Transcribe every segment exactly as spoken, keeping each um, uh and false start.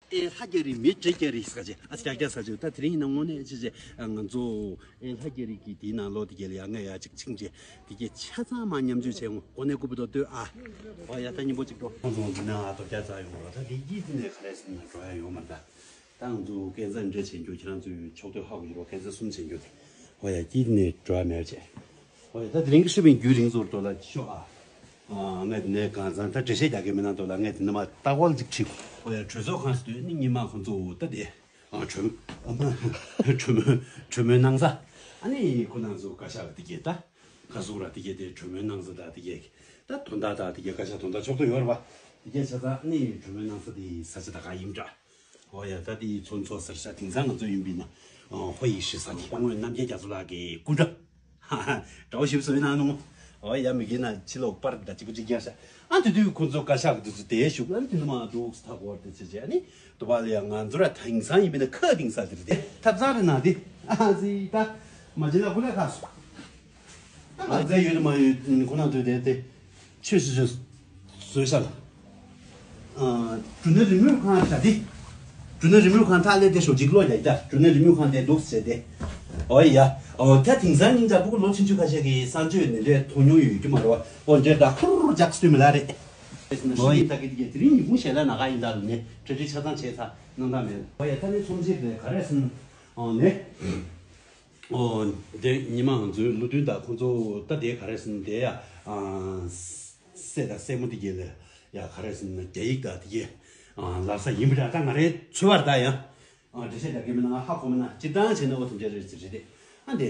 ཨེ་ལྷ་རྒྱ་རི་མི་འདྲེ་རྒྱ་རི་ཟེར་ག་ཅེ་ཨ་ཙི་རྒྱ་རྒྱ་ཟེར་ཅེ་ད་དེ་རིང་ཡིན་ན་དངོས་གནས་ཅི་ཅེ་ང་ཚོ་ཨེ་ལྷ་རྒྱ་རི་གི་དེའི་ནང་ལོགས་དེ་ག་ལ་ཡ་ང་ཡ་ཅིག་ཕྱིན་ཅེ་དེ་ག་ཆ་ཚང་མ་མཉམ་སྤྱོད་བྱས་འོང་གོ་གནས་སྐུ་པུ་ཏོ་ལྟོས་ཨ། ཨོ་ཡ་ད་སྙིང་པོ་ཅིག་འགྲོ། ཁོང་ཚོ་འདི་ན་ཨ་ཏོ་རྒྱ་ཚ་ཡོང་རོགས་ད་དེ་གི་དེ་ནས་ག་རེ་ཟེར་ན་འགྲོ་ཡ་ཡོང་མ་ད། ད་ང་ཚོ་སྐས་འཛེག་འདྲ་བྱེད་རྒྱུ་ཁྱེད་རང་ཚོས་ཕྱོགས་བསྡུས་ཧ་གོ་རྒྱུ་རོགས་སྐས་འཛེག་གསུམ་བྱེད་རྒྱུ་དེ། ཨོ་ཡ་དཀྱིལ་ནས་འགྲོ་བ་མེད་བྱས། ཨོ་ཡ་ད་དེ་རིང་གི་ཧྲི་པིན་རྒྱུན་རིང་ཚོར་དོ་ལ་ཤོག་ཨ། ཨ་ངས་དེ་ནས་གང་ཚང་ད་འགྲེལ་བཤད་རྒྱག་གི་མིན་ན་དོ་ལ་ངས་དེ་ནས་མ་ལྟ་སྐོར་ཅིག་ཁྲིད། ཨོ་ཡ་གྲོས་ཚོགས་ཁང་སུ་དུས་ནི་ཉི་མ་ཁོ་ཚོ་ད་དེ། ཨ་གྲོས་ཨ་མ་གྲོས་མོལ་གྲོས་མོལ་གནང་ས། ཨ་ནི་ཁོ་ན་ཚོ་བཀའ་ཤག་དེ་གས་ད། ག་ཟུག་ར་དེ་གས་དེ་གྲོས་མོལ་གནང་ས་ད་དེ་གས་ད་དོན་དག་ད་དེ་གས་བཀའ་ཤག་དོན་དག་ཕྱོགས་བསྡུས་ཡོད་རེད་པ། དེ་གས་ཆ་ཚང་ཨ་ནི་གྲོས་མོལ་གནང་ས་དེ་ས་ཆ་ད་ག་ཡིན་འདྲ། ཨོ་ཡ་ད་དེ་ཚོ་ཚོ་ཟེར་ཤ་དེང་སང་ང་ཚོ་ཡིན་པས་ན། ཨོ་ཧོ་ཡི་ཤི་ས་ནི་དངོས་རྣམ་རྒྱལ་རྒྱ་མཚོ་ལགས་ཀྱི་སྐུ་འདྲ། ཧ་ཧ་དགྲ་བོ་ཞིབ་བཟོས་གནང་ནོ། ཨོ་ཡ་མི་གི་ན་ཕྱི་ལོག་པར་ད་ཅིག་གི་ཅིག་རྒྱག་ཤ། ཨ་དེ་དུས་ཁོ་ཚོ་བཀའ་ཤག་གི་དུས་ཚོད་དེ་ཞུགས་ཨ་ནི་དེ་ནི་མ་འདུག་ཐག་གོར་དེ་ཚེ་ཅེ་ཨ་ནི་དུ་བ་ལ་ཡ་ང་ཚོ་ར་དེང་སང་ཡིན་པས་ན་ཁ་དེང་ས་དེ་རེད་དེ་ཐབ་ཚང་རེད་ན་དེ་ཨ་ཟི་ད་མ་ཇི་ལ་ཁུ་ལ་ཁ་སོ། ང་ཚོ་ཡོད་མ་ཡོད་ཁོ་ན་དུས་དེ་དེ་ཆོས་སྲིད་ཆོས་བཟོས་ཤག་ལ། འབྲུ་སྣ་རི་མོའི་ཁང་ད་དེ། འབྲུ་སྣ་རི་མོའི་ཁང་ཐག་ལས་དེ་ཞོག་ཅིག་ལོ་ཡ་ཡ་འབྲུ་སྣ་རི་མོའི་ཁང་དེ་འདུག་ཟེར་དེ། ཨོ་ཡ། ཨོ་ད་དེང་སང་སྙིང་རྗེ་ཕྲུ་གུ་ལོ་ཆུང་ཆུང་ཁ་ཤས་ཀྱིས་གསང་སྤྱོད་ནི་འདྲའི་མཐོང་མྱོང་ཡོད་རྒྱུ་མ་རེད་བ། ཨོ་འདྲའི་ད་ཁུར་ཇག་སྟོན་མི་ལ་རེད། ཨོ་ཡ། ད་གི་དེ་གི་དེ་རིང་ཉིན་གུང་ཞལ་ལག་ན་ག་ཡིན་ད་ལ་ནས་གྲ་སྒྲིག་ཆ་ཚང་བྱས་ཚར་གནང་དང་མེད། ཨོ་ཡ་ད་ནི་ཚོམས་ཆེན་དེ་ག་རེ་ཟིན། ཨོ་ནས། ཨོ། དེ་ཉི་མ་ང་ཚོའི་བློ་མཐུན་དང་ཁོང་ཚོ་ད་དེ་ག་རེ་ཟེར་ན་དེ་ཡ། ཨ། སྲས་དང་སྲས་མོ་དེ་གས་ལ་ཡ་ག་རེ་ཟེར་ན་རྒྱ་ཡིག་དང་དེ་གས། ཨ། ལབ་ས་ཡིན་པ་འདྲ་ད་ང་རའི་ཚོད་བར་ད་ཡ། ཨ། འགྲེལ་བཤད་རྒྱག་གི་མིན་ན་ང་ཧ་གོ་མིན་ན་སྤྱིར་བཏང་བྱས་ན་ཨོ་དེ་འདྲ་རེད་ཟེར་རེད་དེ། ཨ་འདི།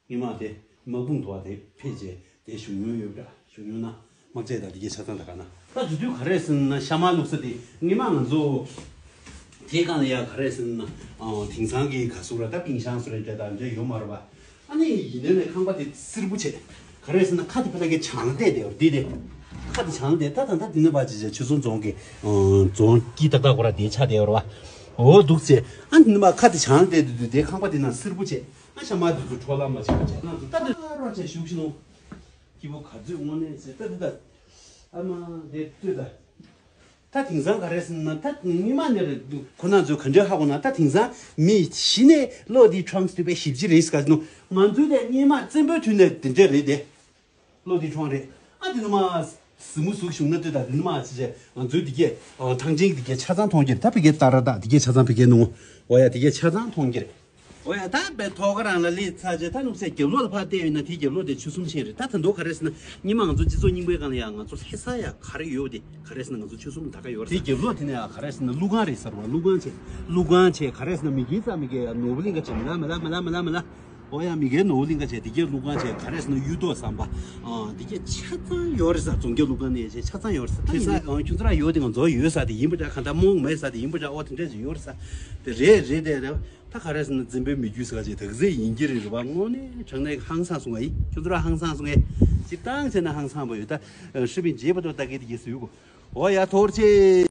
སྔོན་མ་དེ་དམག་དཔུང་དུ་བ་དེ་ཕེབས་རྗེས་དེ་བཞུགས་མྱོང་ཡོད་པ་འདྲ་བཞུགས་མྱོང་ན། དམག་རྩེད་དང་དེ་གའི་ཆ་ཚང་དང་ག་ན། ད་དེ་དུས་ག་རེ་ཟེར་ན་ཤ་མ་བླུགས་ས་དེ་སྔོན་མ་ང་ཚོ། དེ་གང་ལ་ཡ་ག་རེ་ཟེར་ན། ཨ། དེང་སང་གི་ག་སུ་ར་ད་པིང་ཤང་སུ་རེ་འདྲ་དང་འདྲ་ཡོད་མ་རེད་པ། ཨ་ནི་ཡིན་ནའི་ནས་ཁང་པ་དེ་སིར་པོ་བྱས། ག་རེ་ཟེར་ན་ཁ་དེ་ཕ་ལ་གི་བྱང་ལ་བལྟས་དེ་འདི་དེ། ཁ་དེ་བྱང་ལ་བལྟས་ད་ད་ད་དེ་ནས་པ་ཅི་བྱས་ཆུ་ཚོད་རྫོང་གི། ཨ། རྫོང་དཀྱིལ་ཏག་ཏག་གོ་ར་དེ་ཆ་དེ་ཡོད་རེད་པ། འོ་འདུག་ཟེར། ཨ་ནི་མ་ཁ་དེ་བྱང་ལ་བལྟས་དུས་དུས་དེ་ཁང་པ་དེ་ནང་སིར་པོ་བྱས། ཨ་ཤ་མ་དེ་ཚོ་འཕྲོ་ལམ་མ་བྱེད་པ་བྱས་ན་ད་དེ་ལྟ་རོགས་བྱས་བཞུགས་ཤི་ནོ། སྐྱིད་པོ་ག་ཚོད་དངོས་གནས་ཟེར་ད་དེ་ད། ཨ་མ་དེ་ལྟོས་ད། ད་དེང་སང་ག་རེ་ཟེར་ན་ད་ཉི་མ་ནས་རེད་འདུག་ཁོ་ན་ཚོས་ག་འདྲ་ཧ་གོ་ན་ད་དེང་སང་མི་ཤི་ནས་བློ་དེ་ཁྲོམ་སྟོད་པའི་ཞིབ་ཅི་རེད་ཟེར་ག་ནོ། ང་ཚོའི་དེ་སྔོན་མ་བཙན་པོའི་དུས་ནས་དེ་འདྲ་རེད་དེ། བློ་དེ་ཁྲོམ་རེད། ཨ་དེ་ནུ་མ་གཟི་མོ་གཟུགས་བྱུང་ན་ལྟོས་ད་དེ་ནུ་མ་ཅི་བྱས་ང་ཚོའི་དེ་གས་ཐང་ཆེན་དེ་གས་ཆ་ཚང་མཐོང་གི་རེད་ད་ཕ་གིའི་ཏ་ར་ད་དེ་གས་ཆ་ཚང་ཕ་གིའི་ནུ། འོ་ཡ་དེ་གས་ཆ་ཚང་མཐོང་གི་རེད། འོ་ཡ་ད་བའི་ཐོག་ཁ་རང་ལ་ལས་ཚ་རྗེས་ད་ནུབ་སའི་རྒྱབ་ལོགས་ལ་ཕར་བལྟས་ཡོད་ན་དེའི་རྒྱབ་ལོགས་དེ་ཆུ་གསུམ་ཆེན་རེད་ད་ད་མདོ་ག་རེ་ཟེར་ན་སྔོན་མ་ང་ཚོ་སྤྱི་ཚོགས་རྙིང་པའི་སྒང་ལ་ཡ་ང་ཚོ་ལྷ་ས་ཡ་ག་རེ་ཡོད་དེ་ག་རེ་ཟེར་ན་ང་ཚོ་ཆུ་གསུམ་ད་ག་ཡོད་རེད་དེའི་རྒྱབ་ལོགས་དེ་ནས་ཡ་ག་རེ་ཟེར་ན་ཀླུ་ཁང་རེད་ཟེར་བ་ཀླུ་ཁང་བྱས་ཀླུ་ཁང་བྱས་ག་རེ་ཟེར་ན་མི་གིས་ས་མི་གིས་ཡ་ནོར་བུ་གླིང་ག་བྱས་མི་ལ་མི་ལ་མི་ལ་མི་ལ་མི་ལ། ཨོ་ཡ་མི་གའི་ནོར་བུ་གླིང་ག་བྱས་དེ་གའི་ཀླུ་ཁང་བྱས་ག་རེ་ཟེར་ན་གཡུ་ཐོག་ཟམ་པ། ཨ་དེ་གའི་ཆ་ཚང་ཡོད་རེད་ས་རྫོང་རྒྱལ་ཀླུ་ཁང་ནས་བྱས་ཆ་ཚང་ཡོད་རེད་ས་ད་ཡིན་ས་ཁྱོད་ཚོ་ར་ཡོད་དེ་ང་ཚོ་ཡོད་ས་དེ་ཡིན་པ་འདྲ་གང་ལྟར་རྨོངས་མེད་ས་དེ་ཡིན་པ་འདྲ་ཨོ་དེ་འདྲ་ཅིག་ཡོད་རེད་ས་དེ་རེད་རེད་དེ་རེད་ད་ག་རེ་ཟེར་ན་འཛིན་པའི་མི་རྒྱུད་ཟེར་ག་ཅིག་དག་ཟས་ཡིན་གྱི་རེད་རེད་པ་དངོས་གནས་དྲང་གནས་ཧང་སང་སོང་ངས་ཁྱོད་ཚོ་ར་ཧང་སང་སོང་ངས་སྤྱིར་བཏང་བྱས་ན་ཧང་སང་པ་ཡོད་ད་ཧྲི་པིན་རྗེས་པ་ཏོ་ད་གེ་དེ་གེ་ཟེར་གོ་ཨོ་ཡ་ཐོར་ཆེ།